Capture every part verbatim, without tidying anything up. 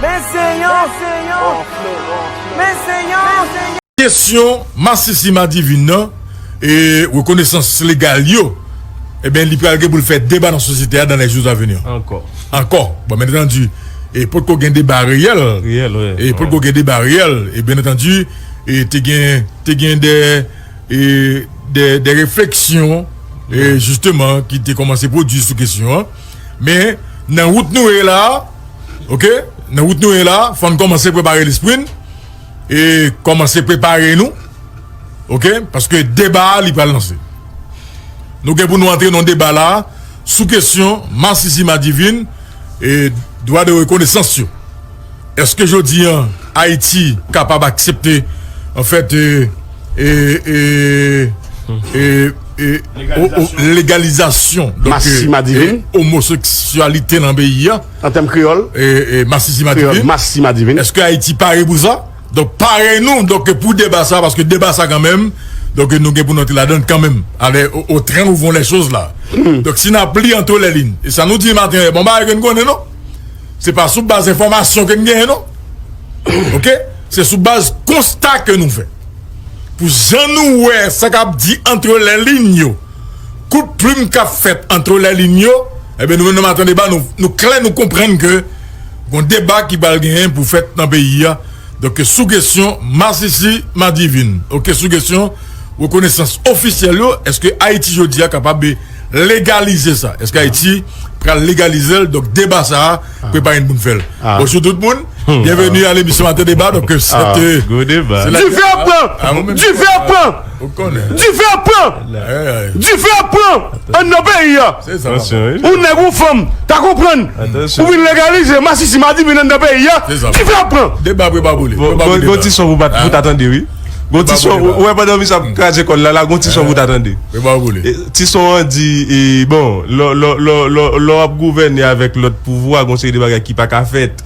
Men se yon, men se yon, men se yon. Kesyon masisi madivin nan, e rekonesans legal yo, ebyen, li pral gen pou l fè deba nan sosyete a dans les jours à venir. Ankò. Ankò. Bon, bien entendu, e potko gen deba reyèl. Reyèl, wi. E potko gen deba reyèl. E bien entendu, e te gen, te gen de, e de, de refleksyon, e jisteman, ki te kòmanse pwodui sou kesyon an. Men, nan wout nou ye la, oke? Nan wout nou ye la, fò n kòmanse prepare lespri n, e kòmanse prepare nou, oke? Paske deba a, li pral lanse. Nou gen pou nou antre nan deba la, sou kesyon masisi madivin, e dwa de rekonesans yo. Èske jodi an, Ayiti kapab aksepte, anfèt, e, e, e, e, e, o- o- legalizasyon, donk, masisi madivin, e omoseksyalite nan peyi a? An tèm kreyòl, e, e masisi madivin, masisi madivin. Èske Ayiti pare pou sa? Donk, pare nou, donk, pou deba sa, paske deba sa kanmenm, donk, nou gen pou nou antre ladan kanmenm. Ale, o, o tren ou von lè choz la. Donk, si n ap li antre lè lin, e sa nou di maten, bon, bagay ke n konnen, non? Se pa sou baz enfòmasyon ke n genyen, non. Oke? Se sou baz konsta ke nou fè. Pou jan nou wè sa k ap di antre lè lin yo, kout plim k ap fèt antre lè lin yo, ebyen, nou menm nan maten deba, nou, nou klè, nou konprann ke gon deba ki pral genyen pou fèt nan peyi a. Donk, sou kesyon masisi madivin, oke, sou kesyon rekonesans ofisyèl yo, èske Ayiti jodi a kapab legalize sa? Èske Ayiti pral legalize l? Donk, deba sa a, prepare n pou n fè l. Bonjou tout moun. Byenveni a lemisyon Maten Deba. Donk, se te, gwo deba. Dife ap pran! Dife ap pran! Dife ap pran! Dife ap pran! Anndan peyi a! Ou nèg ou fanm, ta konprann. Ou vin legalize masisi madivin anndan peyi a. Dife ap pran! Deba prepare pou li. Gon ti son pou ta tande, wi. Gon ti son, ou wè pandan misye ap kraze kò l la, la, gon ti son pou ta tande. Ti son an di, e, bon, lè w ap gouvène avèk lòt pouvwa, gon seri de bagay ki pa ka fèt.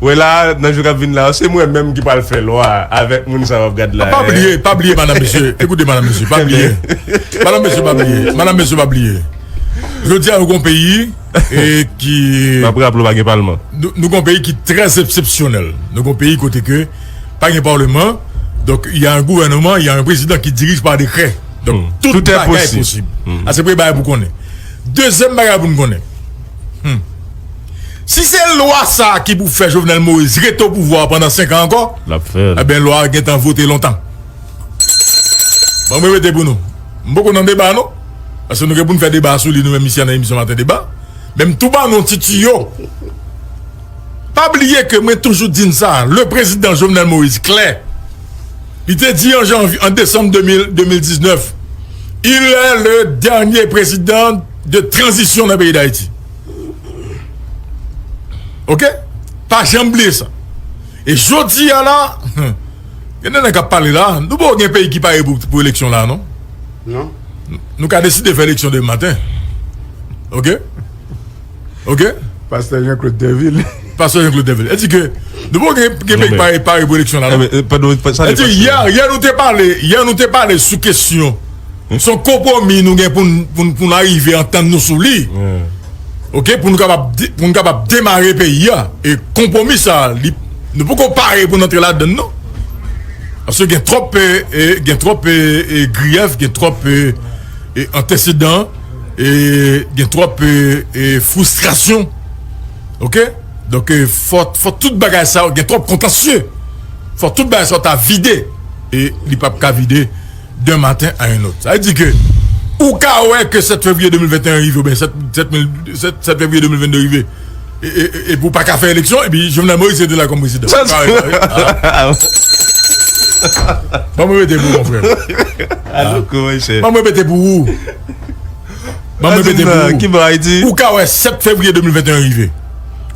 Wè la, nan jou k ap vin la yo, se mwen menm ki pral fè lwa avèk moun sa w ap gad la. Pa bliye, pa bliye, madanm, mesye. Ekoute, madanm, mesye, pa bliye. Madanm, mesye, pa bliye. Madanm, mesye, pa bliye. Jodi a, nou gon peyi, e ki, m ap raple w, pa gen palman. Nou, nou gon peyi ki trè eksepsyonèl. Nou gon peyi kote ke pa gen palman. Donk, il y a un gouvernement, il y a un président qui dirige par décret. Donk, tout bagay posib. A se premye bagay pou konnen. Dezyèm bagay pou n konnen. Si se lwa sa a ki pou fè Jovenel Moïse rete o pouvwa pandan senk an ankò, l ap fè l. Ebyen, lwa a gentan vote lontan. Bon, mwen repete pou nou. M poko nan deba, non. Paske nou gen pou n fè deba sou li, nou menm isi a nan emisyon Maten Deba. Men m tou ban nou ti tiyo. Pa bliye ke mwen toujou di n sa, le président Jovenel Moïse, klè. Li te di an janvye, an desanm de mil, de mil diznèf, il est le dernier président de transition nan peyi Dayiti. Oke? Pa janm bliye sa. E jodi a la, gen de nèg k ap pale la, nou poko gen peyi ki pare pou, pou eleksyon la, non? Non. Nou ka deside fè eleksyon demen maten. Oke? Oke? Pastè Jean Claude Derville. Pastè Jean Claude Derville. E di ke nou poko gen, gen peyi ki pare, pare pou eleksyon la, non? E di yè, yè nou te pale, yè nou te pale sou kesyon. Se yon konpwomi nou gen pou n, pou n, pou n arive antann nou sou li. Oke, pou nou kapab de-, pou nou kapab demare peyi a. E konpwomi sa, li, nou poko pare pou n antre ladann, non. Paske gen twòp, e, e, gen twòp, e, e, griyèf, gen twòp, e, e, antesidan, e, gen twòp, e, e, fristrasyon. Oke? Donk, e, fò, fò tout bagay sa yo, gen twòp kontansye. Fò tout bagay sa yo ta vide. E li p ap ka vide d'un matin à un autre. Sa vle di ke ou ka wè ke sèt fevriye de mil venteyen rive, oubyen sèt, sèt mil, sèt, sèt fevriye de mil vennde rive, e, e, e, epi w pa ka fè eleksyon, epi Jovenel Moïse rete la kòm prezidan. Sa, sa, sa. Ban mwen mete pou ou, mon frè. Aloko, monchè. Ban mwen mete pou ou. Ban mwen mete pou ou. Ki bò Ayiti? Ou ka wè sèt fevriye de mil venteyen rive,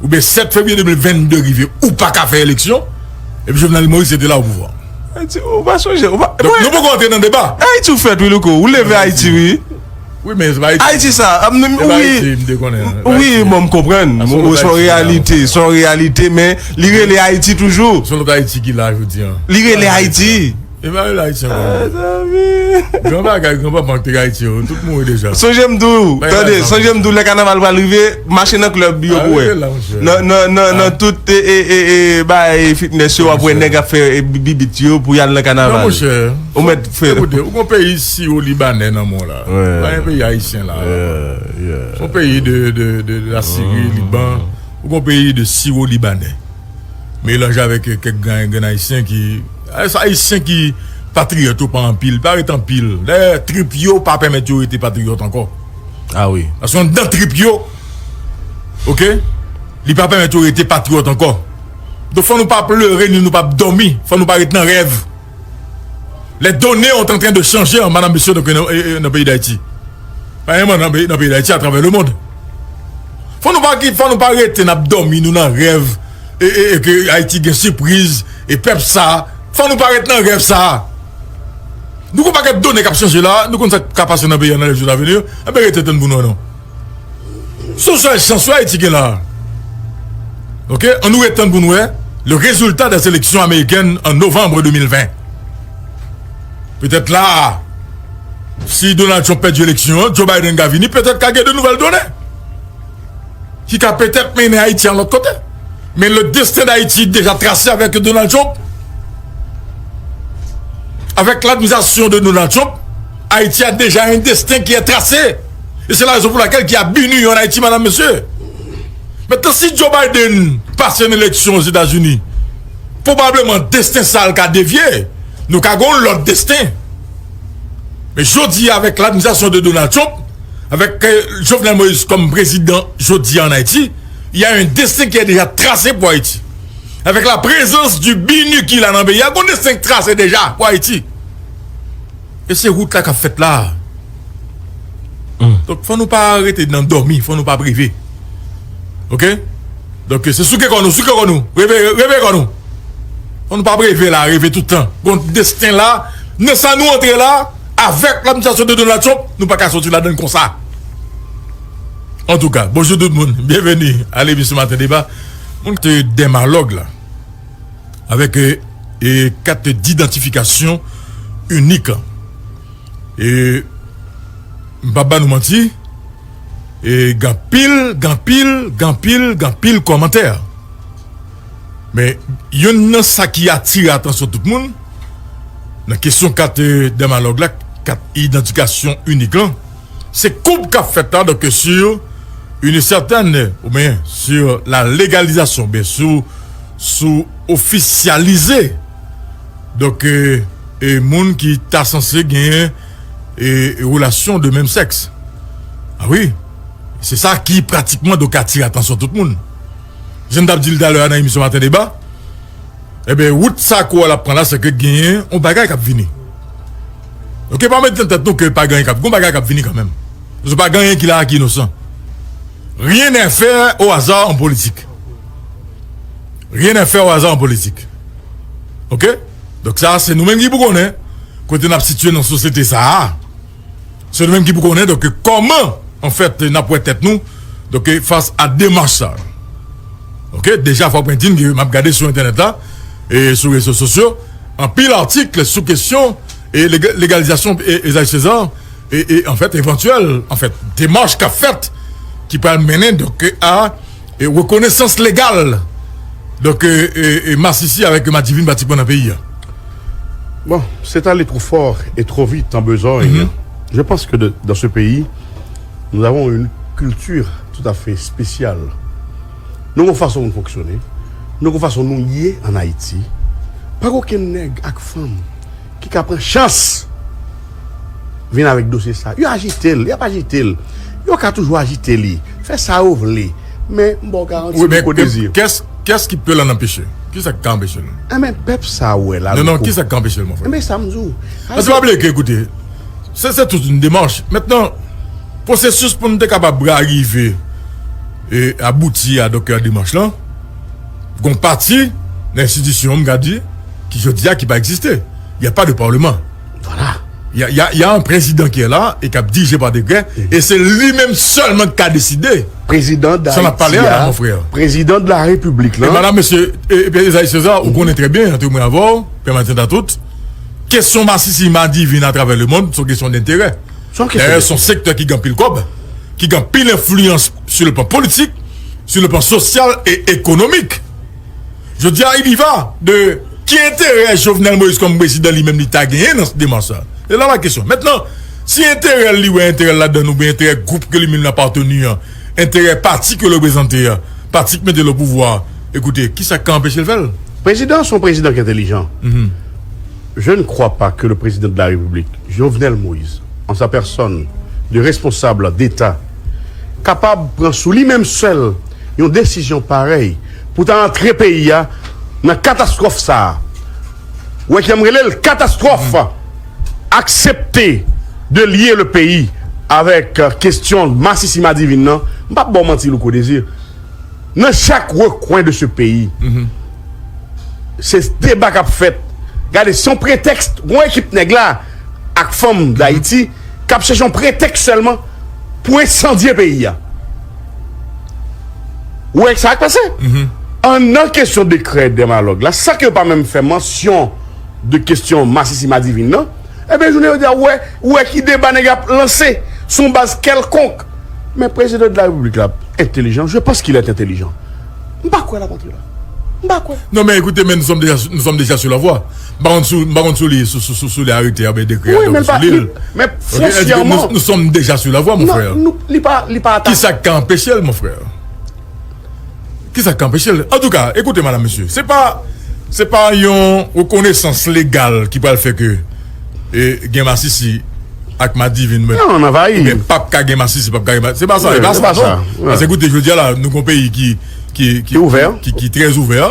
oubyen sèt fevriye de mil vennde rive, ou pa ka fè eleksyon, epi Jovenel Moïse rete la o pouvwa. Ayiti, ou pa sonje, ou pa, donk, nou poko antre nan deba. Ayiti ou fèt, wi, Louko. Ou leve Ayiti, wi. Wi, men se pa Ayiti. Ayiti sa, a, m, m, wi. Wi, bon, m konprann. Se yon lòt Ayiti, se yon reyalite, men li rele Ayiti toujou. Se yon lòt Ayiti ki la jodi a. Li rele Ayiti. E pa rele Ayisyen ankò. Mezanmi. Gran bagay, gran papa k te Ayiti yo, tout mouri deja. Sonje m di w, tande, sonje m di w, lè kanaval pral rive, mache nan klèb yo pou wè. Nan, nan, nan, nan tout e, e, e, e, bay fitness yo, w ap wè nèg ap fè e, bi- bibit yo pou y al nan kanaval. Non, monchè. Ou mèt fè. Ekoute, ou gon peyi siwo libanè nan men w la. Pa gen peyi ayisyen la. Se yon peyi de, de, de, de la Siri, Liban. Ou gon peyi de siwo libanè. Melanje avèk kèk grenn, grenn ayisyen ki, ayisyen ki patriyòt yo pa anpil, pa ret anpil. Dayè, trip yo pa pèmèt yo rete patriyòt ankò. Ah wi. Paske anndan trip yo, oke, li pa pèmèt yo rete patriyòt ankò. Donk, fò nou pa plere, ni nou pa dòmi, fò nou pa ret nan rèv. Les données ont en train de changer, madame, monsieur, donc, nan, nan peyi Dayiti. Pa sèlman nan peyi, nan peyi Dayiti, atravè lemonn. Fò nou pa, fò nou pa rete n ap dòmi, nou nan rèv, e, e, e ke Ayiti gen sipriz, e pèp sa, fò nou pa ret nan rèv sa. Nou gon pakèt done k ap chanje la, nou konn sa k ka pase nan peyi a nan lè jou a vini, enben rete tann pou nou wè non. Se yon sèl chans wi Ayiti gen la. Oke, ann nou ret tann pou n wè le résultat des élections américaines en novembre deux mille vingt. Petèt la, si Donald Trump pèdi eleksyon an, Joe Biden ka vini, petèt ka gen de nouvèl done ki ka petèt mennen Ayiti a lòt kote. Men le destin d'Haïti deja trase avèk Donald Trump. Avec l'administration de Donald Trump, Haïti a déjà un destin qui est tracé. Et c'est la raison pour laquelle il y a BINUH en Haïti, madame, monsieur. Maintenant, si Joe Biden pase nan eleksyon Ozetazini, pwobableman desten sa l ka devye, nou ka gen yon lòt desten. Men jodi a, avèk ladministrasyon de Donald Trump, avèk, euh, Jovenel Moïse kòm prezidan jodi a ann Ayiti, il y a un destin qui est déjà tracé pour Haïti. Avec la présence du BINUH ki la nan peyi a, gon desten k trase deja pou Ayiti. E se wout la k ap fèt la. Donk, fò nou pa rete nan dòmi, fò nou pa ap reve. Oke? Donk, se souke kò nou, souke kò nou. Reve, reve kò nou. Fò nou pa ap reve la, reve tout tan. Gon desten la, nan sa nou antre la, avèk ladministrasyon de Donald Trump, nou pa ka soti ladann konsa. Antouka, bonjou tout moun. Byenveni a lemisyon Maten Deba. Moun ki te dèmalòg la, avèk, e, e, kat didantifikasyon inik. E, m p ap ba nou manti, e, gen anpil, gen anpil, gen anpil, gen anpil kòmantè. Men, youn nan sa ki atire atansyon tout moun, nan kesyon kat, e, dèmalòg la, kat idantifikasyon inik lan, se koub k ap fèt la, donk, sur une certaine, oubyen sur la légalisation, oubyen sou, sou ofisyalize, donk, e, e moun ki ta sanse genyen, e, relasyon de menm sèks. A wi, se sa ki pratikman, donk, atire atansyon tout moun. Jan m t ap di l talè a nan emisyon Maten Deba, Enben, wout sa ke w ap pran la, se ke genyen yon bagay k ap vini. Oke, pa met nan tèt nou ke pa gen anyen k ap, gon bagay k ap vini kanmenm. Paske pa gen anyen ki la a ki inosan. Rien n'est fait au hasard en politique. Rien n'est fait au hasard en politique. Oke? Donk sa, se nou menm ki pou konnen kote n ap sitiye nan sosyete sa a. Se nou menm ki pou konnen, donk, kòman, anfèt, n ap wè tèt nou, donk, fas a demach sa. Oke, deja, fòk mwen di n ke m ap gade sou entènèt la, e sou rezo sosyo, anpil atik sou kesyon, e, lega-, legalizasyon, e, Esaïe César, e, e, anfèt, evantyèl, anfèt, demach k ap fèt, ki pral mennen, donk, a e rekonesans legal, donk, e, e, e masisi avèk madivin pratikman nan peyi a. Bon, c'est aller trop fort et trop vite en besogne. Je pense que de- dans ce pays, nous avons une culture tout à fait spéciale. Nou gon fason nou fonksyone, nou gon fason nou ye ann Ayiti. Pa gen okenn nèg ak fanm ki ka pran chans vin avèk dosye sa. Yo ajite l, y ap ajite l. Yo ka toujou ajite li. Fè sa yo vle. Men, m ba w garanti, Wi, men Louko ke- Désir. Qu'est-ce, qu'est-ce qui peut l'en empêcher? Kisa k ka anpeche l? Enben, pèp sa ou wè la, Non, non, Louko. Kisa k ka anpeche l, mon frè? Enben, sa m di w. Paske pa bliye ke, ekoute, se, se tout yon demach. Mentnan, pwosesis pou n te kapab arive e abouti a, donk, a demach lan, gon pati nan enstitisyon, m ka di, ki jodi a ki pa egziste. Il y a pas de parlement. Voilà. Il y a, il y a, il y a un président qui est là et qui a dirigé par décret, et c'est lui-même seulement qui a décidé. Président d'Haïti, Sa n ap pale a la, mon frère. Président de la République, E la. Madame, monsieur, e, e, Esaïe César, ou konnen trè byen, antre mwen avè w, pèmèt nou tout, Kesyon masisi madivin atravè lemonn se yon kesyon denterè. Dayè, se yon sektè ki gen anpil kòb, ki gen anpil enfliyans sou le plan politik, sou le plan sosyal e ekonomik. Jodi a, il y va de ki enterè Jovenel Moïse kòm prezidan li menm li ta genyen nan demach sa. Se la la kesyon. Mentnan, si enterè l li wè enterè l ladan oubyen enterè gwoup ke li menm l aparteni an, enterè pati ke l reprezante a, pati k mete l o pouvwa, ekoute, kisa k ka anpeche l fè l? Président, son président qui est intelligent. Je ne crois pas que le président de la République, Jovenel Moïse, en sa personne de responsable d'État, kapab pran sou li menm sèl yon desizyon parèy pou ta antre peyi a nan katastwòf sa a. Ou wè ki jan m rele l katastwòf. Aksepte de lye le peyi avèk kesyon masisi madivin nan. M p ap ba w manti, Louko Désir. Nan chak rekwen de se peyi, se deba k ap fèt. Gade, se yon pretèks. Gon ekip nèg la ak fanm Dayiti k ap chèche yon pretèks sèlman pou ensandye peyi a. Ou wè sa k pase? An nan kesyon dekrè dèmalòg la, san ke yo pa menm fè mansyon de kesyon masisi madivin nan, ebyen, jounen jodi a, ou wè, ou wè ki deba nèg ap lanse sou yon baz kèlkonk. Men prezidan de la repiblik la entelijan, je pense qu'il est intelligent. M pa kwè l ap antre la. M pa kwè. Non, men ekoute, men nous sommes déjà, nous sommes déjà sur la voie. M pa konn sou, m pa konn sou li, sou, sou, sou, sou li arete, anben dekrè a, donk, sou li. Wi, men l pa, men fwonsyaman, nous, nous sommes déjà sur la voie, mon frère. Non, li pa, li pa atake. Kisa k ka anpeche l, mon frère? Kisa k ka anpeche l? Antouka, ekoute, madam, mesye, se pa, se pa yon rekonesans legal ki pral fè ke, e, gen masisi ak madivin, men, non, n anvayi. Oubyen p ap ka gen masisi, p ap ka gen ma-, se pa sa, se pa sa, non. Paske, ekoute, jodi a la, nou gon peyi ki, ki, ki, ki ouvè, ki, ki trè ouvè,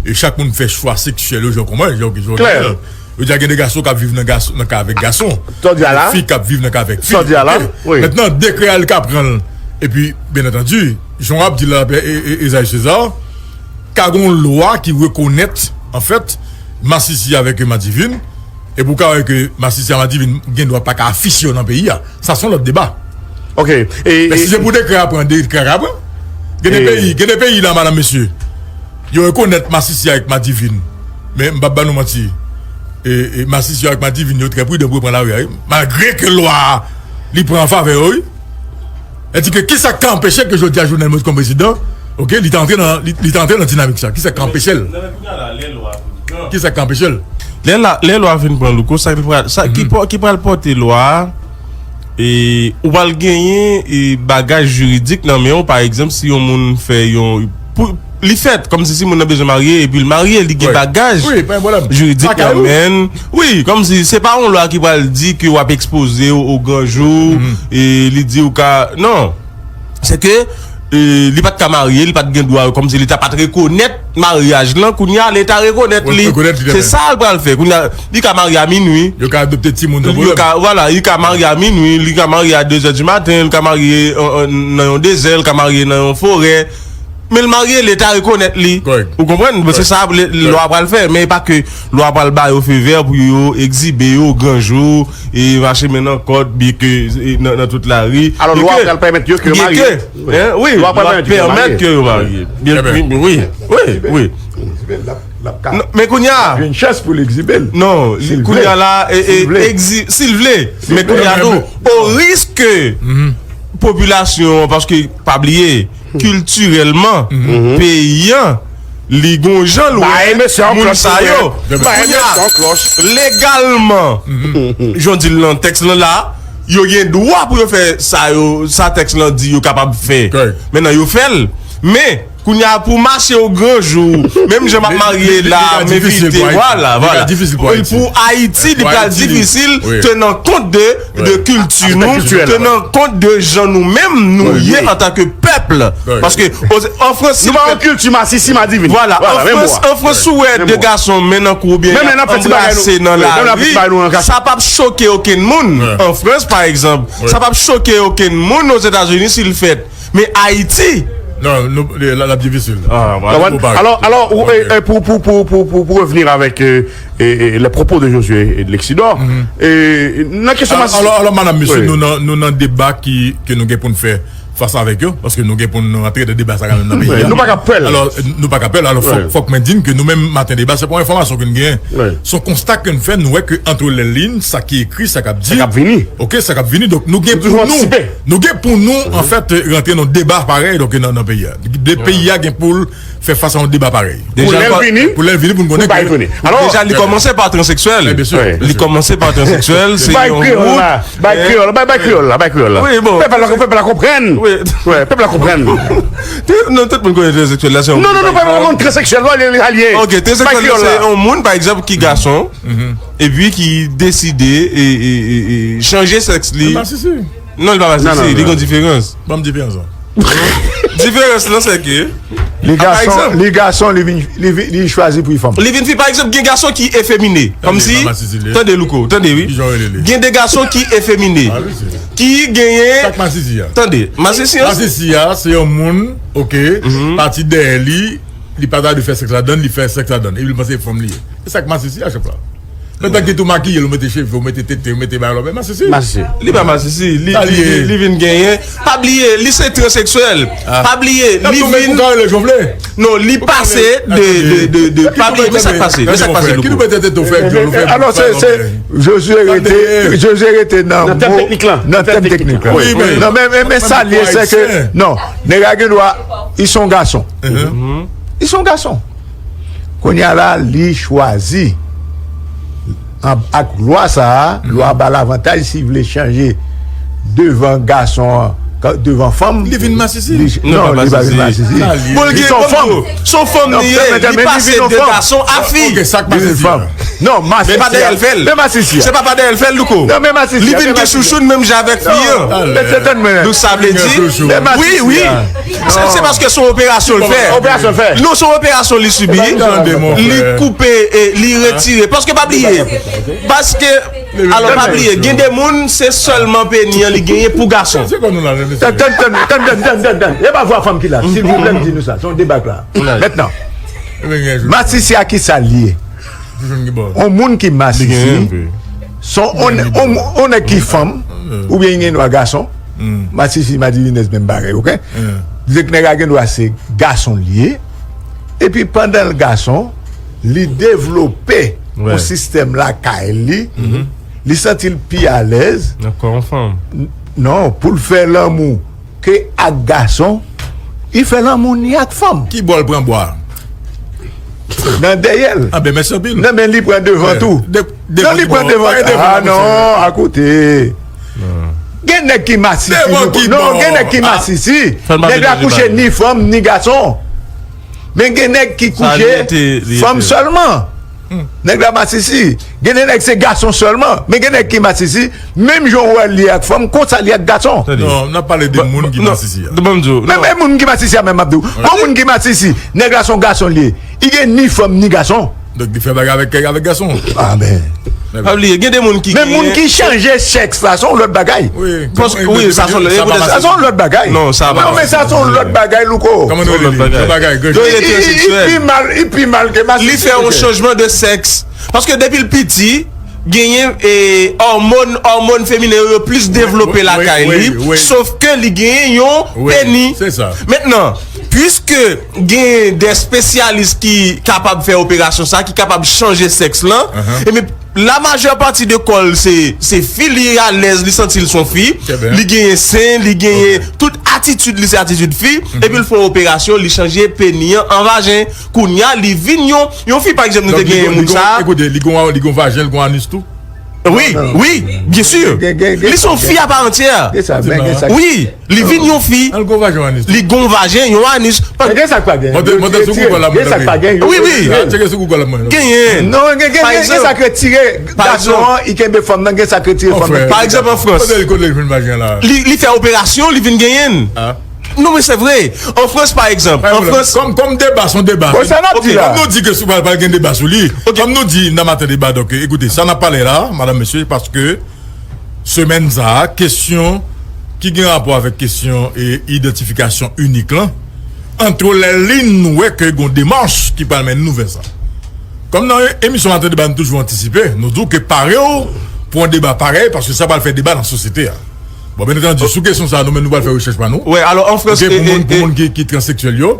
e chak moun fè chwa seksyèl yo jan kòman, jan, jan yo genyen. Yo di a gen de gason k ap viv nan gason, nan ka avèk gason. Sa w di a la? Fi k ap viv nan ka avèk fi. Sa w di a la? Wi. Mentnan, dekrè a, li ka pran l. Epi, byen antandi, jan w ap di la, e, e, Esaïe César, ka gen yon lwa ki rekonèt, anfèt, masisi avèk madivin, epi w ka wè ke masisi a madivin gen dwa pa ka afiche yo nan peyi a. Sa se yon lòt deba. Ok. Men si se pou dekrè a pran, dekrè a ka pran. Gen de peyi, gen de peyi la, madam, mesye, yo rekonèt masisi avèk madivin. Men m p ap ba nou manti. E, e masisi avèk madivin yo trè pridan pou yo pran lari a, wi. Malgre ke lwa a, li pran an favè yo, wi. Sa di ke kisa k ka anpeche ke jodi a Jovenel Moïse kòm prezidan, ok, li ta antre nan, li, li ta antre nan dinamik sa? Kisa k ka anpeche l? Kisa k ka anpeche l? Lè la, lè lwa fin pran, Louko, sa ki pral, sa ki pò-, ki pral pòte lwa a, e, ou pral genyen, e, bagaj jiridik nan men w, pa egzanp, si yon moun fè yon, pou, li fèt, kòmsi si moun nan bezwen marye, epi l marye, li gen bagaj jiridik nan men l. Wi, kòmsi se pa yon lwa ki pral di ke w ap ekspoze w o gran jou, e li di w ka, non. Se ke, e, li pa t ka marye, li pa t gen dwa, kòmsi Leta pa t rekonèt maryaj lan, kounye a Leta rekonèt li. Se sa l pral fè. Kounye a, li ka marye a minwi. Yo ka adopte timoun san pwoblèm. Yo ka, vwala, li ka marye a minwi, li ka marye a de zè di maten, li ka marye, euh, euh, nan yon dezè, li ka marye nan yon forè. Men l marye, Leta rekonèt li. Ou konprann? Bon, se sa lwa pral fè. Men e pa ke lwa pral ba yo fevè pou yo egzibe yo gran jou, e mache men nan kòd, byen ke, e nan, nan tout lari. Alò, lwa pral pèmèt yo ke yo marye. Wi, lwa pral pèmèt ke yo marye. Wi, wi, wi. Men kounye a, gen chans pou l egzibe l. Non, kounye a la, e, e, si l vle. Men kounye a tou, o risk ke popilasyon an, paske pa bliye, kiltirèlman, peyi an, li gon jan l wè moun sa yo. Kounye a, legalman, jan w di l nan tèks lan la, yo gen dwa pou yo fè sa yo, sa tèks lan di yo kapab fè. Mentnan, yo fè l. Men, kounye a, pou mache o gran jou, menm jan m ap marye la, m envite, vwala, vwala. Pou Ayiti, li pral difisil, tenan kont de, de kilti nou, tenan kont de jan nou menm nou ye antanke pèp. Paske, o, an Frans, nou pa yon kilti masisi madivin. Vwala, an Frans, an Frans, si w wè de gason men nan kou oubyen y ap anbrase nan lari, sa p ap choke okenn moun. An Frans, pa egzanp, sa p ap choke okenn moun Ozetazini si l fèt. Men Ayiti. Non, nou, l, l, l ap difisil. Alò, alò, ou, e, e, pou, pou, pou, pou, pou, pou revenir avèk, e, e, e, les propos de Josué et de Lexidor, e, nan kesyon masisi. Alò, alò, madam, mesye, nou nan, nou nan deba ki, ke nou gen pou n fè. fas avèk yo, paske nou gen pou nou antre nan deba sa kanmenm nan peyi a. Nou pa ka pè l. Alò, nou pa ka pè l. Alò, fòk, fòk mwen di n ke nou menm, Maten Deba, se pa yon enfòmasyon ke n genyen. Se yon konsta ke n fè, nou wè ke antre lèlin, sa ki ekri, sa k ap di, sa k ap vini. Ok, sa k ap vini. Donk, nou gen pou nou, nou gen pou nou, anfèt, rantre nan deba parèy, donk, nan, nan peyi a. De peyi a gen pou l fè fas a yon deba parèy. Pou lè l vini, pou lè l vini, pou n konnen ke... Alò, deja, li kòmanse pa transekswèl. Li kòmanse pa transekswèl, se yon moun. Bay kreyòl la, bay kreyòl la, bay kreyòl la. Wi, bon. Pèp la, pèp la konprann. Wi. Pèp la konprann. Non, tout moun konnen transekswèl la, se yon moun. Non, non, non, pèp la konprann transekswèl la, li alye. Ok, transekswèl la, se yon moun, pa egzanp, ki gason, epi ki deside e, e, e, e chanje sèks li. Non, li pa masisi, li gen diferans. Ban m diferans lan. Diferans lan, se ke, li gason, li gason, li vin, li vin, li chwazi pou li fanm. Li vin fi, pa egzanp, gen gason ki efemine. Kòmsi, tande, Louko, tande, wi. Gen de gason ki efemine, ki genyen. Tande, masisi an. Masisi a, se yon moun, ok, pati dèyè li, li pa ta dwe fè sèks ladan, li fè sèks ladan, epi li panse se fanm li ye. E sa k masisi a, chèf la. Men tank li tou makiye l, ou mete cheve, ou mete tete, ou mete bagay, lò, men masisi. Masisi. Li pa masisi, li, li, li, li vin genyen. Pa bliye, li se transekswèl. Pa bliye, li vin. Non, li pase de, de, de, de, pa bliye, men sa k pase, men sa k pase, Louko. Alò, se, se, Josué rete, Josué rete nan tèm teknik lan. Nan tèm teknik lan. Non, men, men, men sa l ye, se ke, non, nèg la gen dwa, li se yon gason. Li se yon gason. Kounye a la, li chwazi. Ak lwa sa a, lwa ba l avantaj si l vle chanje devan gason an, devan fanm. Li vin masisi? Non, li pa vin masisi. Li se yon fanm. Se yon fanm li ye, li pase de gason a fi. Non, masisi. Se pa dèyè l fè l. Se pa dèyè l fè l, Louko. Li vin gen chouchoun menm jan avèk fi an. Donk sa vle di, wi, wi. Se, se paske se yon operasyon l fè. Operasyon l fè. Non, se yon operasyon li sibi. Li koupe, e, li retire. Paske pa bliye. Paske, alò, pa bliye, gen de moun, se sèlman peni an li genyen pou gason. Tann, tann, tann, tann, tann, tann, tann. E pa vwa fanm ki la. Silvouplè, m di nou sa. Se yon deba k la. Mentnan, masisi a ki sa l ye? Yon moun ki masisi, se yon, yon, yon nèg ki fanm, oubyen gen dwa gason, masisi, madivinèz, menm bagay, ok? Donk nèg la gen dwa se gason l ye, epi pandan l gason, li devlope yon sistèm lakay li, li santi l pi alèz. Non, pou l fè lanmou ke ak gason, li fè lanmou ni ak fanm. Ki bò l pran bwa? Nan dèyè l. A ben, mèsi anpil. Non, men li pran devan tou. Non, li pran devan. Ah non, akoute. Gen nèg ki masisi. Non, gen nèg ki masisi. Nèg la kouche ni fanm, ni gason. Men gen nèg ki kouche fanm sèlman. Nèg la masisi. Gen de nèg se gason sèlman. Men gen nèg ki masisi. Menm jan w wè l ye ak fanm, konsa l ye ak gason. Non, n ap pale de moun ki masisi a. Ban m di w, men, men moun ki masisi a menm m ap di w. Yon moun ki masisi, nèg la se yon gason l ye. Li gen ni fanm, ni gason. Donk, li fè bagay avèk, avèk gason. Amen. Pa bliye, gen de moun ki... Men moun ki chanje sèks la, se yon lòt bagay. Wi, sa se yon lòt, ekoute, sa se yon lòt bagay. Non, sa pa. Non, men sa se yon lòt bagay, Louko. Kòman nou rele li? Lòt bagay. Li pi mal, li pi mal ke masisi. Li fè yon chanjman de sèks. Paske depi l piti, genyen, e, òmòn, òmòn feminen yo, yo plis devlope lakay li, sof ke li genyen yon peni. Mentnan, piske genyen de espesyalis ki kapab fè operasyon sa, ki kapab chanje sèks lan, ebyen, la majeure partie de kò l, se, se fi, li alèz, li santi l se yon fi, li genyen sen, li genyen tout atitid li, se atitid fi, epi l fè yon operasyon, li chanje peni an an vajen. Kounye a, li vin yon, yon fi, pa egzanp, nou te genyen moun sa. Ekoute, li gon, li gon vajen, li gon anis tou? Wi, wi, byen si. Li se yon fi a pa antyè. Wi, li vin yon fi. Li gon vajen, yon anis. Gen sa k pa gen. Gen sa k pa gen. Wi, wi. Genyen. Non, gen, gen, gen sa k retire gason an, li kenbe fanm nan, gen sa k retire fanm nan. Pa egzanp, an Frans, li, li fè operasyon, li vin genyen l. Non, men se vre. An Frans, pa egzanp, an Frans, kòm, kòm deba se yon deba. Bon, sa n ap di la. Kòm nou di ke sou pral, pral gen deba sou li. Kòm nou di nan Maten Deba, donk, ekoute, sa n ap pale la, madanm, mesye, paske semèn sa a, kesyon ki gen rapò avèk kesyon, e, idantifikasyon inik lan, antre lèlin, nou wè ke gon demach ki pral mennen nou vè sa. Kòm nan emisyon Maten Deba, nou toujou antisipe, nou di w ke pare w pou yon deba parèy, paske sa pral fè deba nan sosyete a. Bon, byen antandi, sou kesyon sa a, nou menm nou pral fè rechèch pa nou. Wè, alò an Frans, Ok, pou moun, pou moun ki, ki transeksyèl yo,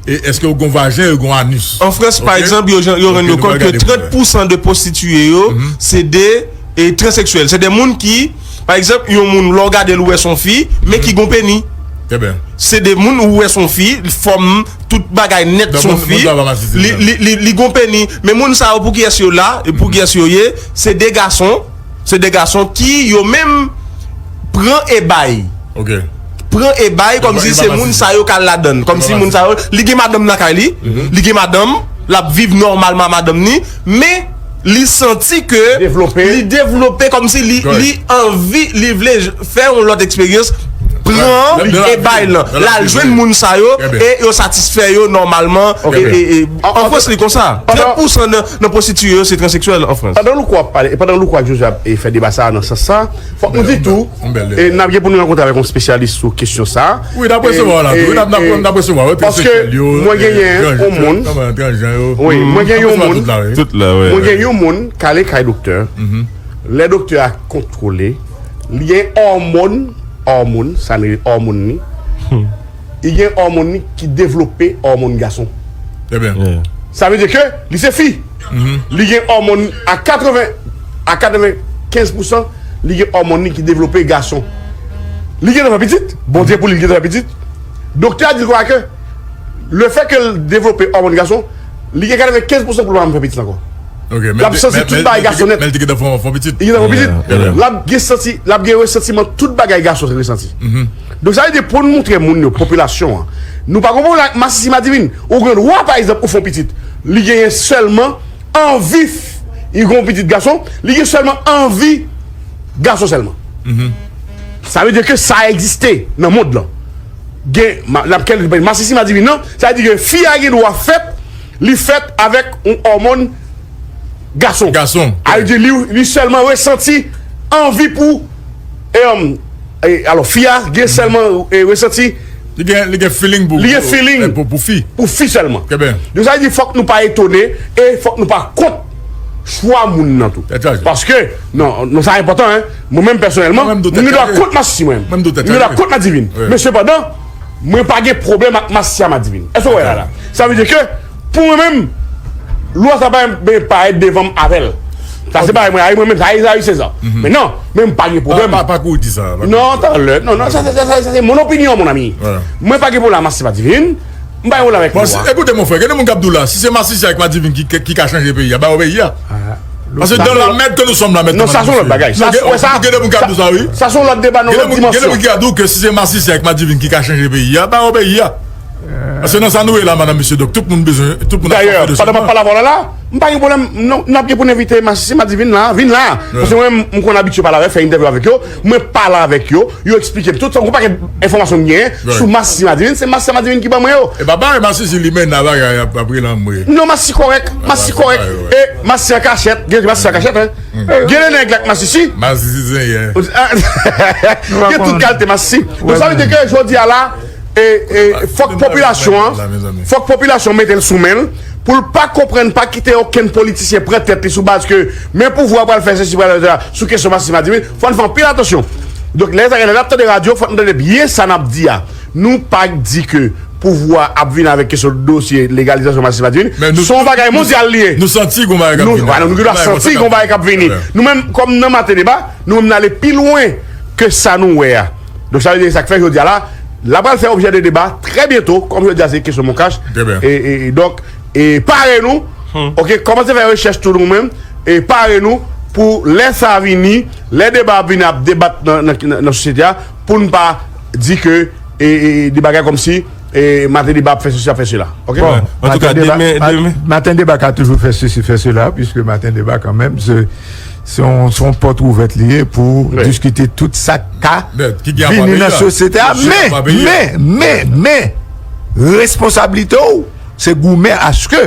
e èske yo gen vajen, yo gen anis? An Frans, pa egzanp, yo, yo rann yo kont ke trant pousan de pwostitiye yo, se de e, transeksyèl. Se de moun ki, pa egzanp, yon moun, lè w gade l, ou wè se yon fi, men ki gon peni. Se de moun ou wè se yon fi, fòm, tout bagay nèt se yon fi, li, li, li, li gon peni. Men moun sa yo, pou kiyès yo la, e pou kiyès yo ye, se de gason, se de gason ki, yo menm, pran e bay. Pran e bay, kòmsi se moun sa yo k al ladann. Kòmsi moun sa yo, li gen madanm lakay li, li gen madanm, l ap viv nòmalman ak madanm ni, men li santi ke li devlope kòmsi li, li anvi, li vle fè yon lòt eksperyans, pran e bay lan. L al jwenn moun sa yo e yo satisfè yo nòmalman. E, e, e, an Frans, li konsa. Trant pousan nan, nan pwostitiye yo se transeksyèl an Frans. Pandan Louko ap pale, e pandan Louko ak Joseph ap e fè deba sa a nan sans sa, fòk nou di tou, e n ap gen pou nou rankontre avèk yon espesyalis sou kesyon sa a. Wi, n ap resevwa w la tou. Wi, n ap, n ap, n ap resevwa w. Paske mwen genyen yon moun. Wi, mwen gen yon moun. Mwen gen yon moun k ale kay doktè. Lè doktè a kontwole, li gen òmòn, òmòn, sa n rele òmòn ni. Li gen òmòn ni ki devlope òmòn gason. Sa vle di ke li se fi. Li gen òmòn a katreven, a katrevenkenz pousan, li gen òmòn ni ki devlope gason. Li gentan fè pitit, Bondye pou li, li gentan fè pitit. Doktè a di l konsa ke lefètke l devlope òmòn gason, li gen katrevenkenz pousan pou l pa janm fè pitit ankò. L ap santi tout bagay gason nèt. Li gentan fè pitit. L ap gen santi, l ap gen resantiman tout bagay gason resanti. Donk sa vle di pou n montre moun yo, popilasyon an, nou pa gen pwoblèm ak masisi madivin. Ou gen dwa, pa egzanp, ou fè yon pitit. Li genyen sèlman anvi, li gen yon pitit gason, li gen sèlman anvi gason sèlman. Sa vle di ke sa egziste nan mond lan. Gen, n ap kèl masisi madivin nan, sa vle di ke fi a gen dwa fèt, li fèt avèk yon òmòn gason. Gason. Sa vle di li, li sèlman resanti anvi pou, e, e, alò, fi a gen sèlman, e, resanti. Li gen, li gen feeling pou, li gen feeling pou, pou fi. Pou fi sèlman. Donk sa vle di fòk nou pa etone e fòk nou pa kont chwa moun nan tou. Paske, non, non, sa enpòtan, en. Mwen menm pèsonèlman, mwen gen dwa kont masisi mwen. Mwen gen dwa kont madivin. Men sepandan, mwen pa gen pwoblèm ak masisi a madivin. Èske w wè la la? Sa vle di ke, pou mwen menm, lwa sa pa menm parèt devan m avè l. Sa se bagay mwen, mwen menm, sa, sa, se sa. Men non, men m pa gen pwoblèm. Pa, pa, pa kou di sa. Non, talè, non, non, sa, sa, sa, sa, sa se mon opinyon, mon ami. Mwen pa gen pwoblèm ak masisi madivin. M pa gen pwoblèm avèk lwa. Bon, si, écoutez, mon frère, gen de moun k ap di w la, si se masisi a ak madivin ki, ki, ki ka chanje peyi a, ba yo peyi a. Paske dans la merde que nous sommes là maintenant. Non, sa se yon lòt bagay. Sa, gen de moun k ap di w sa, wi. Sa se yon lòt deba nan yon lòt dimansyon. Gen de moun ki ka di w ke si se masisi a ak madivin ki ka chanje peyi a, ba yo peyi a. Paske nan sa nou ye la, madam, mesye, donk tout moun bezwen, tout moun ap fè de changman. Dayè, pandan m ap pale avè w la la, m pa gen pwoblèm, n ap gen pou n envite masisi madivin la, vin la. Paske mwen, m konn abitye pale avè, fè entèvyou avèk yo, mwen pale avèk yo, yo eksplike m tout sa, yon pakèt enfòmasyon m genyen sou masisi madivin, se masisi madivin ki ban mwen yo. E pa bare masisi limena bagay ap, ap rele anmwe. Non, masisi kòrèk, masisi kòrèk. E masisi an kachèt, gen masisi an kachèt, en. Gen de nèg la k masisi. Masisi zenyè. Gen tout kalite masisi. Donk sa vle di ke jodi a la, e, e, fòk popilasyon an, fòk popilasyon mete l sou men l, pou l pa konprann, pa kite okenn politisyen pran tèt li sou baz ke men pouvwa pral fè sesi, pral fè sela, sou kesyon masisi madivin, fò n fè anpil atansyon. Donk, lè sa gen lè n ap tande radyo, fòk n tande byen sa n ap di a. Nou pa di ke pouvwa ap vin avèk kesyon dosye legalizasyon masisi madivin. Se yon bagay mondyal li ye. Nou santi gon bagay k ap vini. Nou, nou gen dwa santi gon bagay k ap vini. Nou menm, kòm nan Maten Deba, nou menm n ale pi lwen ke sa nou wè a. Donk, sa vle di, sa k fè jodi a la, l ap pral fè objè de deba trè byento, kòm jodi a se kesyon moncash. E, e, e, donk, e pare nou, oke, kòmanse fè rechèch tou nou menm, e pare nou pou lè sa vini, lè deba ap vini ap debat nan, nan, nan, nan sosyete a, pou n pa di ke, e, e, de bagay kòmsi, e, Maten Deba ap fè sesi, ap fè sela. Oke? Bon, antouka, demen, demen. Maten Deba ka toujou fè sesi, fè sela, piske Maten Deba kanmenm, se, se yon, se yon pòt ouvèt li ye pou diskite tout sa k ka vini nan sosyete a. Men, men, men, men, responsablite w, se goumen aske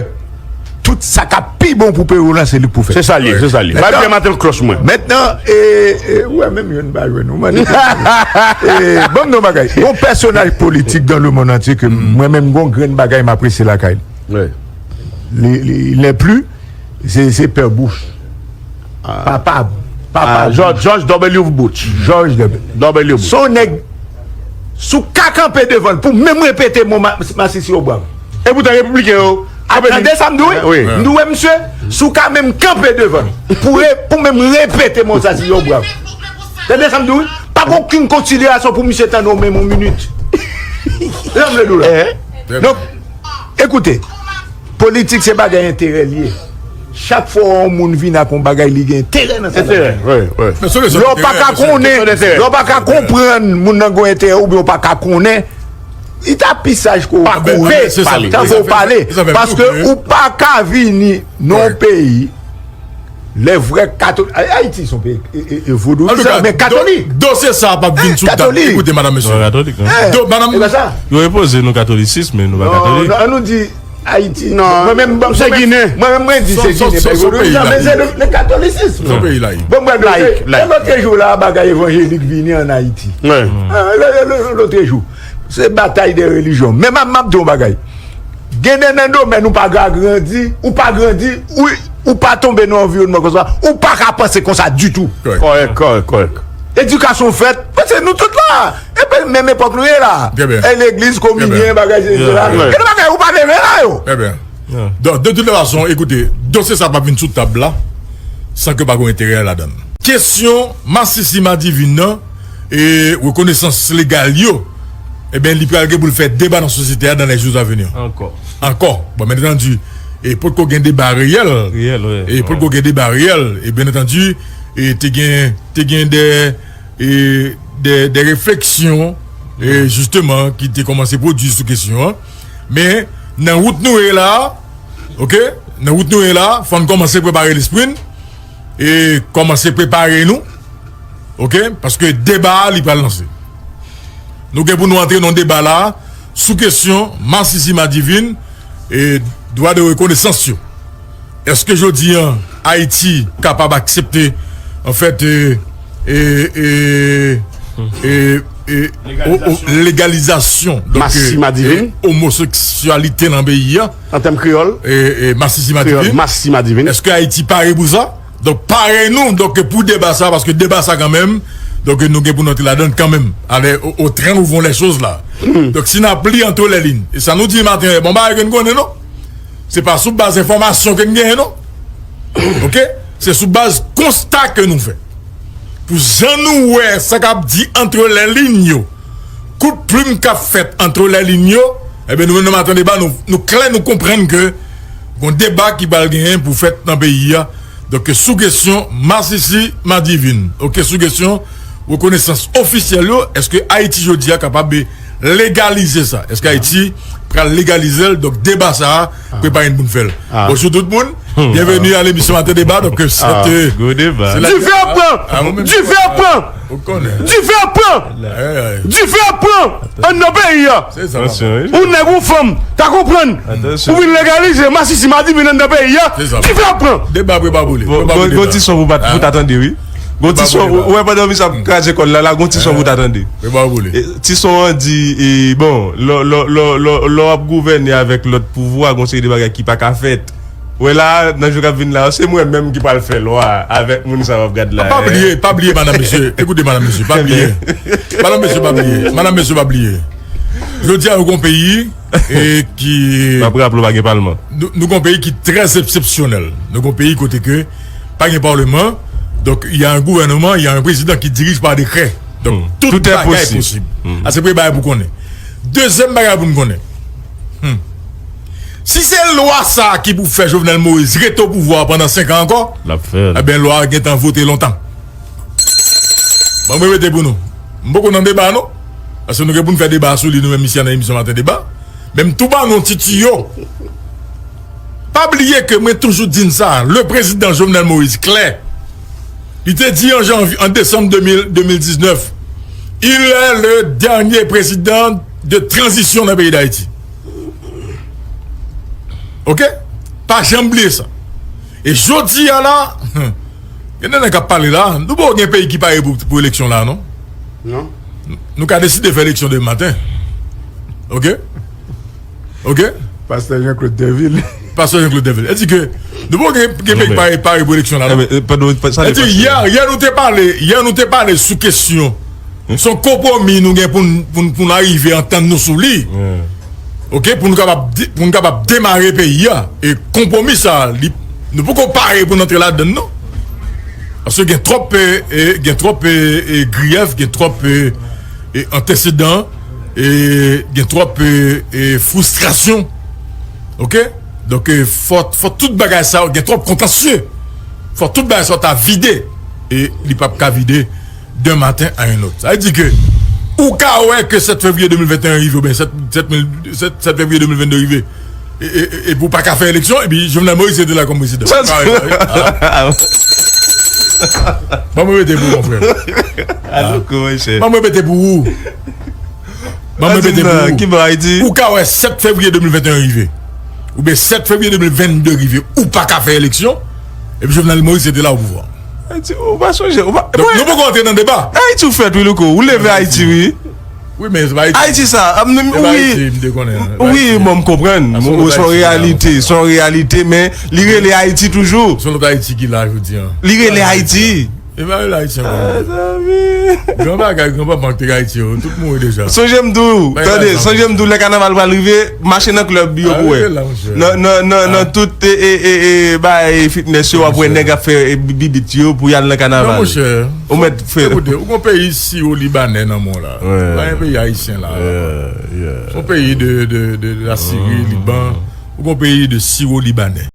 tout sa k ap pi bon pou peyi w lan, se li k pou fè. Se sa l ye, se sa l ye. Ba m fè maten klòch mwen. Mentnan, e, e, ou wè, menm youn pa jwenn ou. Mande, e, ban m di w yon bagay. Yon pèsonaj politik dans le monde entier ke mwen menm, gon grenn bagay m apresye lakay li. Li, li, il n'est plus, se, se Pè Bush. Papa, Papa George, George W. Bush. George W. W. Bush. Se yon nèg, si w ka kanpe devan l pou menm repete mo ma- masisi yo brav. E poutan repibliken yo Tande sa m di w wi. M di w wi misye, si w ka menm kanpe devan l pou re- pou menm repete mo masisi yo brav. Tande sa m di w wi. Pa gen okenn konsiderasyon pou misye tande w menm yon minit. Se sa m vle di w la. Donk, ekoute, politik se bagay enterè l ye. Chak fwa yon moun vin ak yon bagay, li gen enterè nan sa l ap fè. Lè w pa ka konnen, lè w pa ka konprann moun nan gen enterè oubyen w pa ka konnen, li ta pi saj ke w koupe tanke w pale. Paske ou pa ka vini nan yon peyi, lè vrè katolik, Ayiti se yon peyi e, e, e vodouyizan, men katolik. Dosye sa a p ap vin sou tab. Ekoute, madanm, mesye. Katolik. Do- madanm, Yo enpoze nou katolisis, men nou pa katolik. Non, an nou di Ayiti. Non, mwen menm, mwen menm, mwen menm, mwen di se Ginen, men vodouyizan, men se le, le katolisism. Son peyi la ye. Bon, mwen, lòt jou la, bagay evanjelik vini an Ayiti. Lotrejou, se batay de relijyon. Men m ap, m ap di yon bagay. Gen de nan domèn ou pa gra- grandi, ou pa grandi, ou, ou pa tonbe nan anviwònman konsa, ou pa ka panse konsa ditou. Kòrèk, kòrèk, kòrèk. Edikasyon fèt, paske nou tout la. E pa menm epòk nou ye la. E legliz, kominyen, bagay, etsetera. Gen de bagay ou pa leve la yo. Donk, de tout fason, ekoute, dosye sa pa vin sou tab la san ke pa gen enterè ladan l. Kesyon masisi madivin nan e rekonesans legal yo, ebyen, li pral gen pou l fè deba nan sosyete a dans les jours à venir. Ankò. Ankò. Bon, bien entendu, e potko gen deba reyèl. Reyèl, wi. E potko gen deba reyèl. E bien entendu, e te gen, te gen de, e de, de refleksyon, e jisteman, ki te kòmanse pwodui sou kesyon an. Men, nan wout nou ye la, oke? Nan wout nou ye la, fò n kòmanse prepare lespri n, e kòmanse prepare nou, oke? Paske deba a, li pral lanse. Nou gen pou nou antre nan deba la, sou kesyon masisi madivin, e dwa de rekonesans yo. Èske jodi an, Ayiti kapab aksepte, anfèt, e, e, e, e, e, o- o- legalizasyon, donk, e, e, omoseksyalite nan peyi a? An tèm kreyòl? E, e, masisi madivin. Masisi madivin. Èske Ayiti pare pou sa? Donk, pare nou, donk, pou deba sa, paske deba sa kanmenm, donk, nou gen pou n antre ladan l kanmenm. Alè, au, au train où vont les choses là. Donk, si n ap li entre les lignes, e sa nou di maten, bon, bagay ke n konnen, non? Se pa sou baz enfòmasyon ke n genyen, non. Oke? Se sou baz konsta ke nou fè. Pou jan nou wè sa k ap di entre les lignes yo, kout plim k ap fèt entre les lignes yo, ebyen, nou menm nan Maten Deba, nou, nou klè, nou konprann ke gon deba ki pral genyen pou fèt nan peyi a. Donk, sou kesyon masisi madivin, oke, sou kesyon rekonesans ofisyèl yo, èske Ayiti jodi a kapab legalize sa? Èske Ayiti pral legalize l? Donk, deba sa a, prepare n pou n fè l. Bonjou tout moun. Byenveni a lemisyon Maten Deba. Donk, se te, gwo deba. Dife ap pran! Dife ap pran! Ou konnen. Dife ap pran! Dife ap pran! Anndan peyi a! Yon nèg, yon fanm, ta konprann. Ou vin legalize masisi madivin anndan peyi a. Dife ap pran! Deba, deba boule. Gon ti son pou ta tande, wi. Gon ti son, ou wè pandan misye ap kraze kò l la, la, gon ti son pou ta tande. Ti son an di, e, bon, lè, lè, lè, lè, lè w ap gouvène avèk lòt pouvwa, gon seri de bagay ki pa ka fèt. Wè la, nan jou k ap vin la yo, se mwen menm ki pral fè lwa avèk moun sa w ap gad la. Pa bliye, pa bliye, madanm, mesye. Ekoute, madanm, mesye, pa bliye. Madanm, mesye, pa bliye. Madanm, mesye, pa bliye. Jodi a, nou gon peyi, e, ki... M ap raple w, pa gen palman. Nou, nou gon peyi ki trè eksepsyonèl. Nou gon peyi kote ke pa gen palman. Donk, y a un gouvernement, y a un président qui dirige par décret. Donk, tout bagay posib. A se premye bagay pou konnen. Dezyèm bagay pou n konnen. Si se lwa sa a ki pou fè Jovenel Moïse rete o pouvwa pandan senk an ankò, l ap fè l. Ebyen, lwa a gentan vote lontan. Bon, mwen repete pou nou. M poko nan deba, non. Paske nou gen pou n fè deba sou li, nou menm isi a nan emisyon Maten Deba. Men m tou ba nou ti tiyo. Pa bliye ke mwen toujou di n sa, le président Jovenel Moïse, klè. Li te di an janvye, an desanm de mil, de mil diznèf, il est le dernier président de transition nan peyi Dayiti. Oke? Pa janm bliye sa. E jodi a la, gen de nèg k ap pale la, nou poko gen peyi ki pare pou, pou eleksyon la, non? Non. Nou ka deside fè eleksyon demen maten. Oke? Oke? Pastè Jean Claude Derville. Pastè Jean Claude Derville. Li di ke Nou poko gen, gen peyi k pare, pare pou eleksyon la, non. Sa di, yè, yè nou te pale, yè nou te pale sou kesyon. Se yon konpwomi nou gen pou n, pou n, pou n arive antann nou sou li. Oke, pou nou kapab, pou nou kapab demare peyi a. E konpwomi sa, li, nou poko pare pou n antre ladann, non. Paske gen twòp, e, e, gen twòp, e, e, griyèf, gen twòp, e, e, antesedan, e, gen twòp, e, e, fristrasyon. Oke? Donk, e, fò, fò tout bagay sa yo, gen twòp kontansye. Fò tout bagay sa yo ta vide. E li p ap ka vide d'un matin à un autre. Sa vle di ke ou ka wè ke sèt fevriye de mil venteyen rive, oubyen sèt, sèt mil, sèt, sèt fevriye de mil vennde rive, e, e, e, epi w pa ka fè eleksyon, epi Jovenel Moïse rete la kòm prezidan. Sa di- Ban mwen repete pou ou, monfrè. Aloko, monchè. Ban mwen repete pou ou. Ban mwen repete pou ou. Ki bò Ayiti? Ou ka wè sèt fevriye de mil venteyen rive, oubyen sèt fevriye de mil vennde rive, ou pa ka fè eleksyon, epi Jovenel Moïse rete la o pouvwa. Ayiti, ou pa sonje, ou pa... Donk, nou poko antre nan deba. Ayiti ou fèt, wi, Louko. Ou leve Ayiti, wi. Wi, men se pa Ayiti. Ayiti sa, a, m, m, se pa wi. Ayiti, m te konnen, non. Wi, bon, m konprann. Se yon lòt Ayiti ki la. Se yon reyalite, men li rele Ayiti toujou. Se yon lòt Ayiti ki la jodi a. Li rele Ayiti. E pa rele Ayiti ankò. Ah, zanmi. Gran bagay, gran papa k te Ayiti yo, tout mouri deja. Sonje m di w, tande, sonje m di w, lè kanaval pral rive, mache nan klèb yo pou wè. Nan, nan, nan, nan tout, e, e, e, e, bay fitness yo, w ap wè nèg ap fè, e, bi-, bibit yo pou y al nan kanaval. Non, monchè. Ou mèt fè. Ekoute, ou gon peyi siwo libanè nan men w la. Wi. Pa gen peyi ayisyen la. Se yon peyi de, de, de la Siri, Liban. Ou gon peyi de siwo libanè.